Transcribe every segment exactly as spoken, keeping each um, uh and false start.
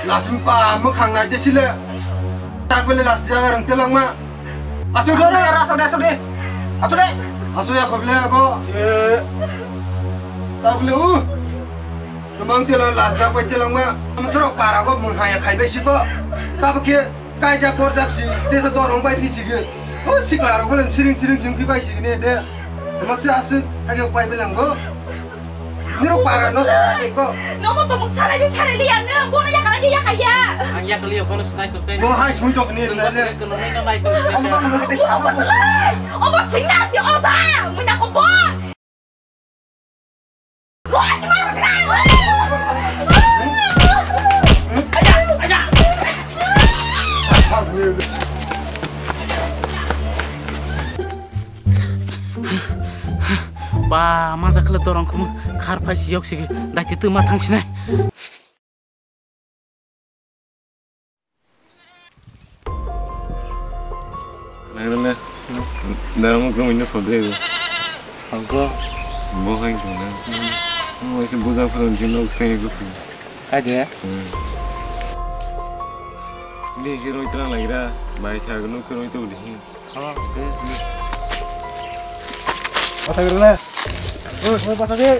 Lasing pa mwkhang nai de sile. Tak bele las jaga rang telangma. Asuk dore. Asuk de, asuk de. Asuk de. Asuk ya khoble abo. Tak bele u. Namang tela las jak bai telangma. Mutro para go mwkhang ya khai bai sibo. Tabuk khe kaijak borjak si. Tesa dorong bai phi sige. O sikla rok bele siring siring sing phi bai sige ne de. Masi asuk hage pai belanggo. Niro para no sa ko. Nomo tomung sarai di sarai liya nang bono yakala di yakaya. Ang yakali ya bono sinai to te. Bo hai sui tok ni na le. Ko no nai to sinai. Omo singna si oza. Mui na ko bo. Ro asi ma ro sinai. Aya, aya. Ba, ma jakhle dorong khum khar phai si yok sigi. Dai ti tu ma thang sinai. Nagrale, darang kung ini sode. Sangko. Bo hai kung na. Mo isi buja phone jin nok stay ko. Ade. Ni hero itra lagira, bai sa no kero itu di. Basa gurung le. Oi, oi, basa di.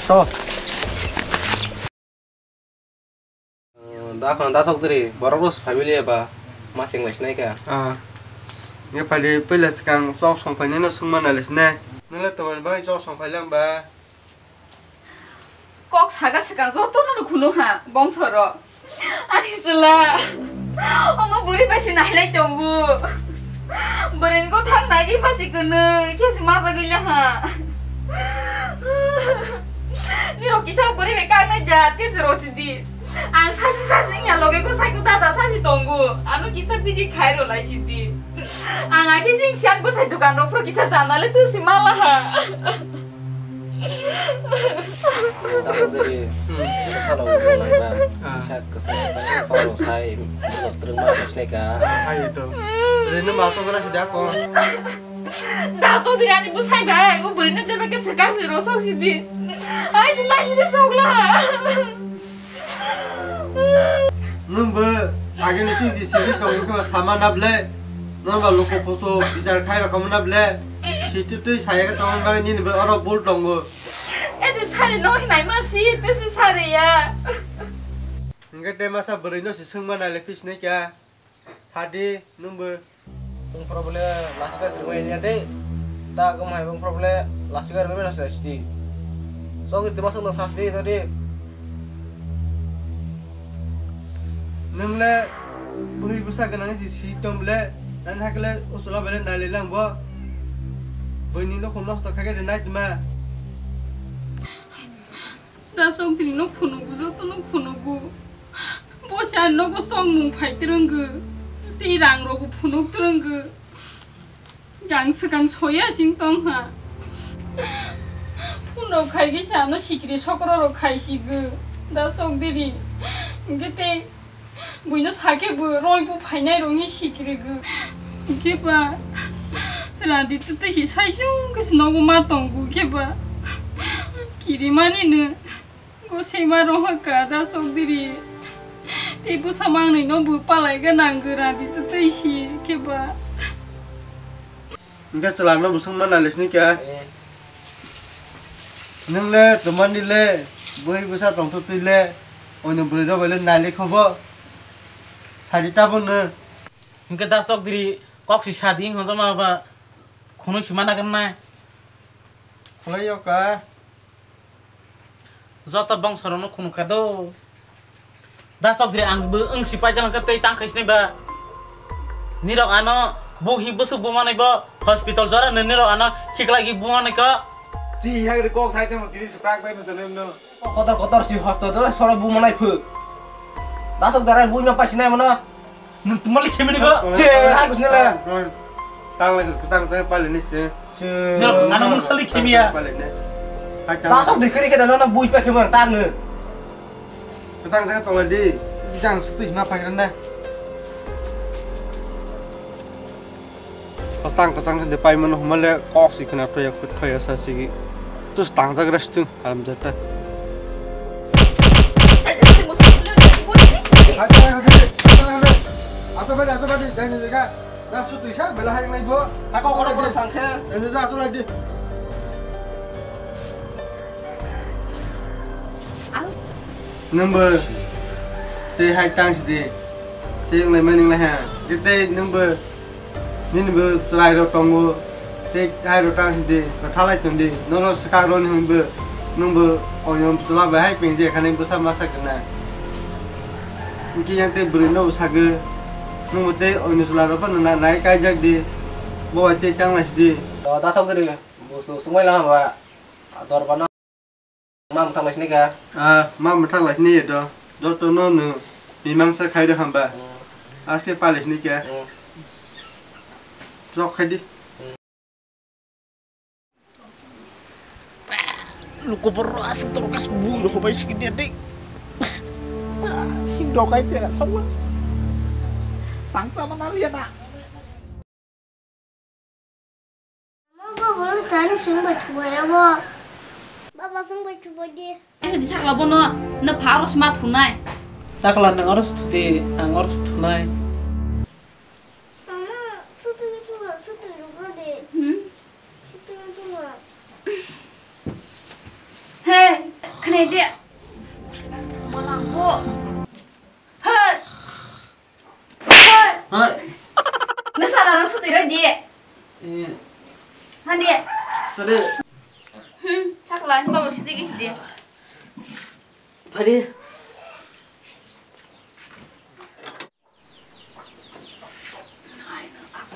To. Da khana da sok diri, borok rus family ba ma sing lai sinai ka. Ah. Nge pali pila skang sok song phai nino sung mana le sinai. Nile to ban bai sok song phai lang ba. Kok saga swkang jotono no khunu ha bongsoro. Ani chwla. Omo bwrwi bai se nailai tongo. Bwrwini kothang nai di phasi kwnwi khe se majagwi la ha. Nirok kisa bwrwi bai kaknai jat khe se rosidi. Ang sasing sasing ya loge ko sai ko dada sasi tongo. Ano kisa bidi khai ro lai sidi. Ang akhe sing sian bwsai dukan rok phro kisa jana le tu si mala ha. Tamo diri, hmm, salo wngkha, ah, sak kwsa kwsa, kok rok sai, bwswk twrwngma rok sinai ka. Ah, hai to. Rino ma to gara sida ko. Da so diri ani bwsai bai, o bwrwino jeba khe swkang si rosok sidi. Ai si nai sidi sokla. Nwng bo agini chwng si sidi tongo khe sama na ble. Nwng ba luku pusu bichar khai rokha na ble. Si twi twi saya khe tongmani bagwi nini bo oro bul tongo. Ete sari no hinai ma si, te si sari ya. Hingke te masa bwrwi no si swngma nai le pis nai kya. Sadi nwng bo. Nwng problem lasika sirmai ya te. Ta gum hai nwng problem lasika rwmai na sa sidi. Sok ti masa no sa sidi tadi. Nwng le bwrwi bwsa gwnang si si tong le. Nang hakle usula bele nai le lang bo. Bwini no khum nosto kha khe de nai tma. Da sok diri no phunugu, joto no phunugu. Bo se ang nogo songmung phai twrwngwi, tei rang rogo phunuk twrwngwi. Gang swkang soya sing tong ha. Phone rok khai khe se ano sikri sokro rok khai sigwi. Da sok diri. Hingke tei buino sakhe bo roi bo phainai rokni sikri gwi. Hingke ba radi tei tei si sai sung khe se nogo ma tongo khe ba. Kirimani no. Gosai ma rohor ka da sok diri. Tei bwsa mangnwi no bo palai gwnang gora di to tei si khe ba. Hingke chwla no bwswng ma nai le sini kya? Nwng le twmani le bwrwi bwsa tongthok twi le oino bwrwi rok bai le nai le khobo. Sadi tabuk no. Hingke da sok diri kok si sadi hwnjama ba khunui si mana gwnai. Khulai yo ka. Joto bongsorokno khunukha do. Da chokdiri ang bo wng si paijak khe tei tang khai sinai ba. Nirok ano buhi bwswk bumanai bo hospital jora no nirok ano khiklai bumanai ko. Chi hagri kok sai temo tini swprak bai masa nemno. Kotor kotor si hospital jora soro bumanai phu. Da chokdara buima paisinai mano. Nwng twmali khemini ba? Tang, che, tang, hai, kusni le. Tang, tang, tang, tang, pali ni che. Che. Nirok, ano mung sali khemiya. Pali ni. Hai, tang. Tasok dikari ke dana na bui pa khemang tang ne. Tang, tang, tang, di. Jang sutui na phai ne. Tang, tang, tang, de pai mano humale kok si khna thoya, thoya sa sigi. Tus tang, tang, rest. Haram jata. Hai, hai, hai, hai, hai, hai. Aso badi, aso badi, dai ni jaga. Na su tuisa, bela hai nai bo. Ako kono kono sangkhe. Dai ni jaga, aso lagi. Nungbo tei hai tang sidi. Siyang lai maning lai ha. Tei nungbo nini bo chwrai rok tongo. Tei hai rok tang sidi. Thalai tongdi. Nono swkang roni hwnbo nungbo oyom chwla bai hai pengje khani bwsa masa kwna. Hwnkhe yang tei bwrwi no sagwi. Nungbo tei onyo chwla rok phano na nai kaijak di. Bo bai tei tang lai sidi. To da sok diri. Bus lo sumai lama ba. Dorba no. Ma mwthang lai sini ka? Ah, ma mwthang lai sini do. Joto no no mimang sa khai do hamba. Hmm. Aske pa lai sini ka? Hmm. Trok khai di. Luko bor asik to kas bu do bai sik dia dei. Sim do kai tera sama. Tang sama na lia na. Baba, baba, tani sing bai thubai abo. Baba, sing bai thubai di. Ani di sakla bono, na pharo sma thunai. Sakla nang oro thudi, ang oro thunai. Mama, sutu itu ma, sutu itu ma de. Hmm? Sutu itu ma. Hey, kene dia. Malang bo. Hey. Hoi. Hoi. Nasa larang sutiro di. Eh. Handi. Hadi. Hmm, sakla ni babo sidi ki sidi. Hadi.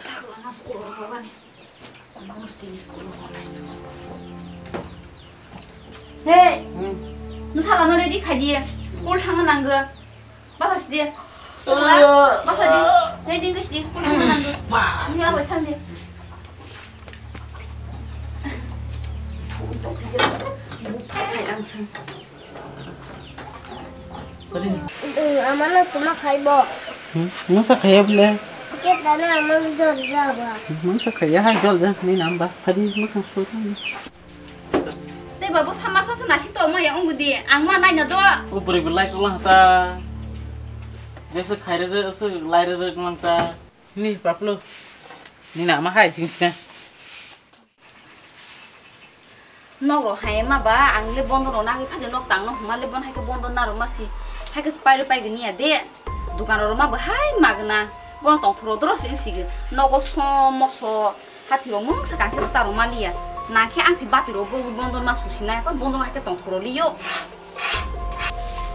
Sakla na school ro hogani. Mostly school ro hogani. Hey. Hmm. Nasa larang ready khai di. School thangna nanggo. Basa sidi. Basa di. Ready ke sidi, school thangna nanggo. Ni abai thang di. Ama no tuma khaibo. Hmm? Masa khaiya bole? Ke dana ama jor jaba. Masa khaiya hai jor ja ni namba. Phadi masa so. Tei babu sama sasa nasi to maya ungudi, ang ma naina do. O bwrwi bo lai kwlang ta. Jesa khairere, se lairere kwlang ta. Ni paplo. Ni na ma hai sing sing. Nok ro hai ma ba, ang le bondo ro nang phai nok tang no huma le bon hai ke bondo na ro ma si. Hai ke spai ro pai gni ya de. Dukan ro ma bo hai magna. Bono tong thoro doro si sigi. Nogo som moso. Hati rok mungsa kang khe rw cha rw maliya. Nang khe ang si bati rok bo bondon ma susi nai, pa bondon hai khe tong thoro liyo.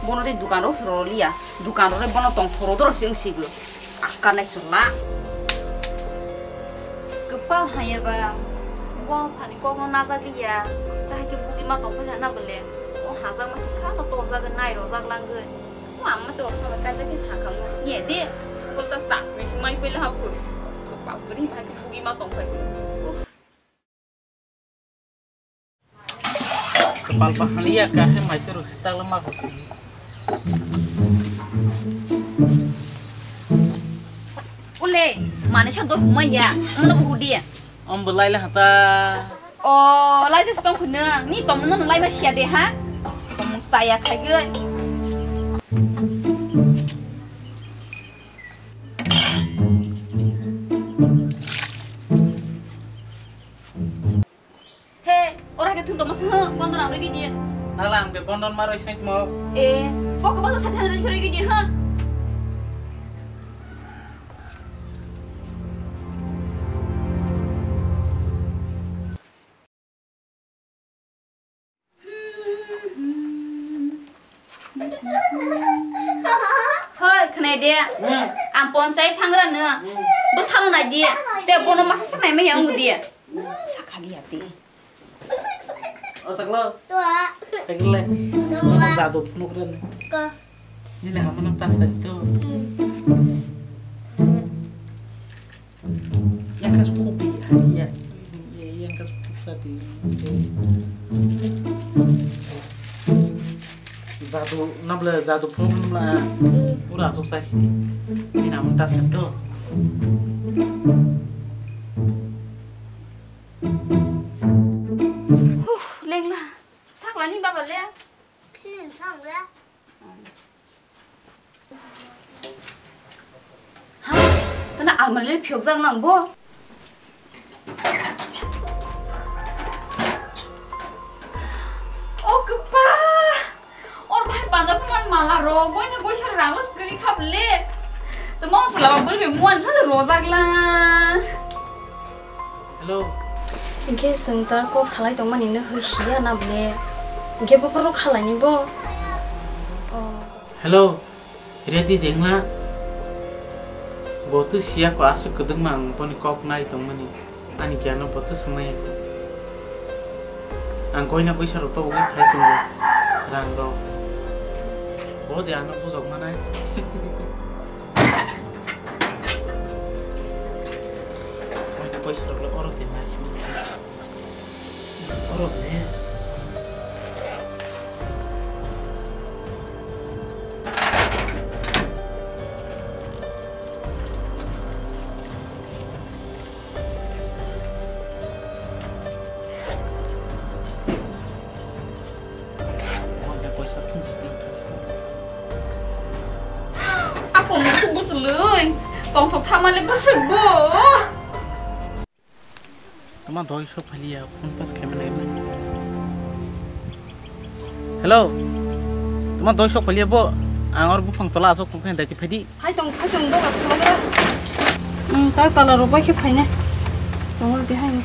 Bono tei dukan rok se rw liya. Dukan rok le bono tong thoro doro se wng sigo. Akka nai chwla. Kwpal haya ba. Bo phani kok no najak liya. Ta hai khe bugi ma tong phai na bole. O hajak ma kisa no torjak nai rojak langoi. Mama to sama kaja ke sakam na. Ye de. Bol ta sa. Wis mai pela hapu. Ko pa bri ba ke bugi ma tong kai. Uf. Kepal bahani ya ka he mai to sita lama ko. Ule, mane sa do humai ya. Mano bu hudi ya. Om belai le hata. O, lai de stong khun nang. Ni tong no lai ma sia de ha. Tong saya khai goi. He, ora ke thung tong ma sa ha, bondon ang roi gidi. Nala ang de bondon ma roi sai mo. E, pok ko basa sa thang roi gidi ha. Hoi, khwnai de. Hmm. Ang ponchai thangra no. Hmm. Bwsano nai di. Te bono masa saknai maya wng di. Sakhali ya te. O saklo. Tua. Pekle. Tua. Nono jadu phunuk ren. Ko. Nini hamano ta sai to. Hmm. Yang kas kopi ya. Yang kas kopi. Jadu nabla jadu phunuk nabla. Pura asuk sai. Nini hamano ta sai to. Huh, lengla. Saklani baba le. Phin sang le. Ha? Tana almari le phiyokjak nang bo? O kwpa! Or bahai panda phuman mala ro, goina goisa rang lo skri khap le. Tamo sala ba buri be muan sa rojak la. Hello. Hingke chwng ta kok salai tongmani no hoi siya na ble. Hingke bophoro khalai ni bo. Oh. Hello. Ready dengla. Bo twi siya ko aswk kwdwkma ang boni kok nai tongmani. Ani giyan no bo twi swngmaya ko. Ang goina goisa rok to ugwi phai tongo. Rang rok. Bo de ano bujok manai. Goina goisa rok le oro de nai simi. Oro de. Ako musu busului, tongthok thamale busuk bo. Tama doi sok phaliya, phone pas khaimani. Hello. Tama doi sok phaliya bo, ang or buphang tola asok phone khaina daiti phaidi. Hai tong, hai tong, dora, dora. Hmm, ta tala rok bai khe phaina. Tong di hai.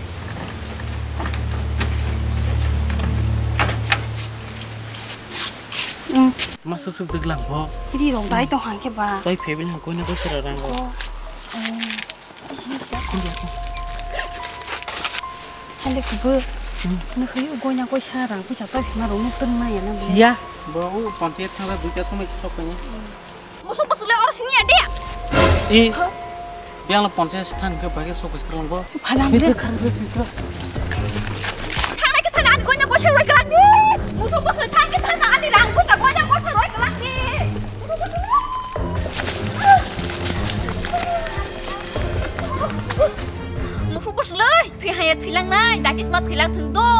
Hmm. Ma susuk deglang bo. Ri rok dai tong hang khe ba. Toi phebil hang koina koi sara rang bo. Oh. Oh. Isi, isi, isi. Hande kubu. Hmm. Nukhuyu goina koi sara rang koi chatai ma rong nuk tong ma ya na bo. Siya. Bo u panchayat thangla duita somoi sok kanya. Musu musu le oro sini ya dia. I. Biang lo ponchas thang ke bage sok srong bo. Phalang de. Thang na ke thang ani goina goisa roi kelang ni. Musu musu thang ke thang ani rang goisa goina goisa roi kelang ni. Musu musu le thwi haya thwi lang nai, dakis ma thwi lang thung do.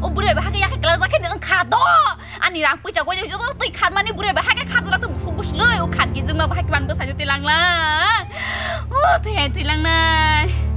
O bure ba ha ke ya ke kelang ja ke nung kha do. Ani rang puisa goi joto twi kharmani bure ba hake kharjala to busu busloi o khan ki jingma ba hake ban bwsai twi langlang. O twi hai twi langnai.